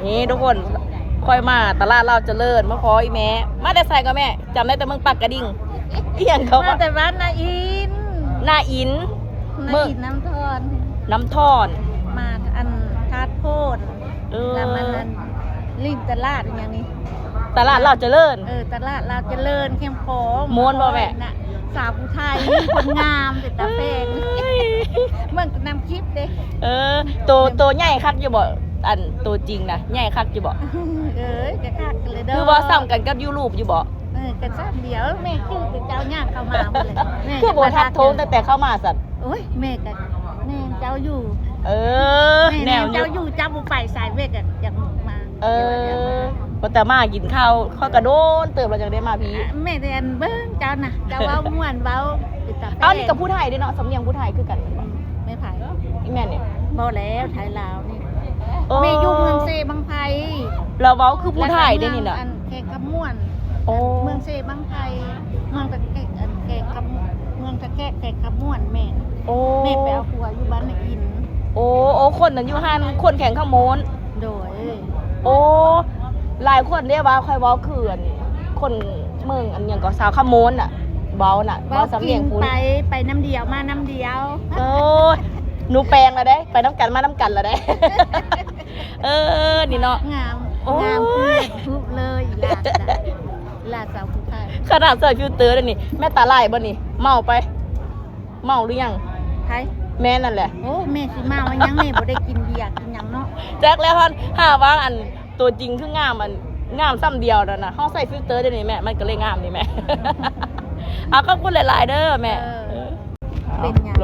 ນີ້ທຸກຄົນ ຂ້ອຍມາຕະຫຼາດລາວຈະເລີນ ມາພໍ້ອີ່ແມ່. ມາແຕ່ໃສກໍແມ່? ຈຳໄດ້ແຕ່ເມືອງປາກກະດິງ. ອີ່ຫຍັງເຂົາ ມາແຕ່ບ້ານນາອິນ. ນາອິນ? ນາອິນນ້ຳທອນ. ນ້ຳທອນ. ມາອັນທາດໂພນ. ເອີ ແລ້ວມັນອັນ ຫຼິ້ນຕະຫຼາດອີ່ຫຍັງນີ້ ຕະຫຼາດລາວຈະເລີນ. ເອີ ຕະຫຼາດລາວຈະເລີນ ແຄມຂອງ. ມ່ວນບໍ່ແມ່? ນະ ສາວຜູ້ໄທ ຄົນງາມ ເປັນຕາແພງ. ເບິ່ງແຕ່ນຳຄລິບເດ້. ເອີ ໂຕ ໂຕໃຫຍ່ຄັກຢູ່ບໍ່? ອັນໂຕຈິງນະ ໃຫຍ່ຄັກຢູ່ບໍ່? ເອີຍ ກະຄັກເລີຍເດີ. ຄືວ່າສ່ຳກັນກັບຢູໂຣບຢູ່ບໍ່? ເອີ ກະສ່ຳດຽວ. ແມ່ຈື່ແຕ່ເຈົ້າຍ່າງເຂົ້າມາພຸ້ນແຫຼະ. ຄືບໍ່ທັກໂທງຕັ້ງແຕ່ເຂົ້າມາຊັ້ນ? ໂອ້ຍ ແມ່ກະແນມເຈົ້າຢູ່. ເອີ ແມ່ແນມເຈົ້າຢູ່ ເຈົ້າບໍ່ໄປໃສ ແມ່ກະຢາກມາ. ເອີ ວ່າແຕ່ມາກິນເຂົ້າ ຂ້ອຍກະໂດນເຕີບແລ້ວຈັ່ງໄດ້ມາພີ້. ແມ່ແຕ່ອັນເບິ່ງເຈົ້ານະ ເຈົ້າເວົ້າມ່ວນ ເວົ້າເປັນຕາແພງ. ເອົ້າ ນີ້ກະຜູ້ໄທເດ້ເນາະ ສຳນຽງຜູ້ໄທຄືກັນ. ແມ່ໃຜ? ອີ່ແມ່ນີ້. ບໍ່ແລ້ວ ໄທລາວນີ້. ເອີ ແມ່ຢູ່ເມືອງເຊບັ້ງໄຟ ລາວເວົ້າຄືຜູ້ໄທເດ້ນີ້ນະ. ອັນແຂວງຄຳມ່ວນ. ໂອ້ ເມືອງເຊບັ້ງໄຟ ເມືອງຕະແຄກ ອັນແຂວງຄຳ ເມືອງຕະແຄກ ແຂວງຄຳມ່ວນ. ແມ່ນ. ໂອ້ ແມ່ໄປເອົາຜົວຢູ່ບ້ານນາອິນ. ໂອ້ ໂອ້ ຄົນນັ້ນຢູ່ຫັ້ນ ຄົນແຂວງຄຳມ່ວນ. ໂດຍ. ໂອ້ ຫຼາຍຄົນເດ້ວ່າຂ້ອຍເວົ້າຄືອັນ ຄົນເມືອງອັນຫຍັງກໍ ຊາວຄຳມ່ວນນະ ເວົ້ານະ ເວົ້າ ເວົ້າສຳນຽງພຸ້ນ. ໄປ ໄປນຳດຽວ ມານຳດຽວ. ໂອ້ຍ ໜູແປງລະເດ້ ໄປນຳກັນ ມານຳກັນລະເດ້. ເອີ ນີ້ເນາະ ງາມ. ໂອ້ຍ ງາມຄືຮູບເລີຍ ອີຫຼ້າ ອີຫຼ້າສາວຜູ້ໄທ. ຂະໜາດໃສ່ຟິວເຕີເດ້ນີ້ ແມ່ຕາຫຼາຍບໍ່ນີ້? ເມົາໄປ ເມົາຫຼືຍັງ? ໃຜ? ແມ່ນັ້ນແຫຼະ. ໂອ້ ແມ່ຊິເມົາຫຍັງ ແມ່ບໍ່ໄດ້ກິນເບຍກິນຫຍັງເນາະ. ຈັກແລ້ວ ຫາວ່າອັນ ໂຕຈິງຄືງາມ ອັນງາມສ່ຳດຽວນັ້ນນະ. ເຮົາໃສ່ຟິວເຕີເດນີ້ແມ່ ມັນກະເລີຍງາມນີ້ແມ່. ເອົາ ຂອບຄຸນຫຼາຍໆເດີແມ່. ເອີ ເປັນຫຍັງ?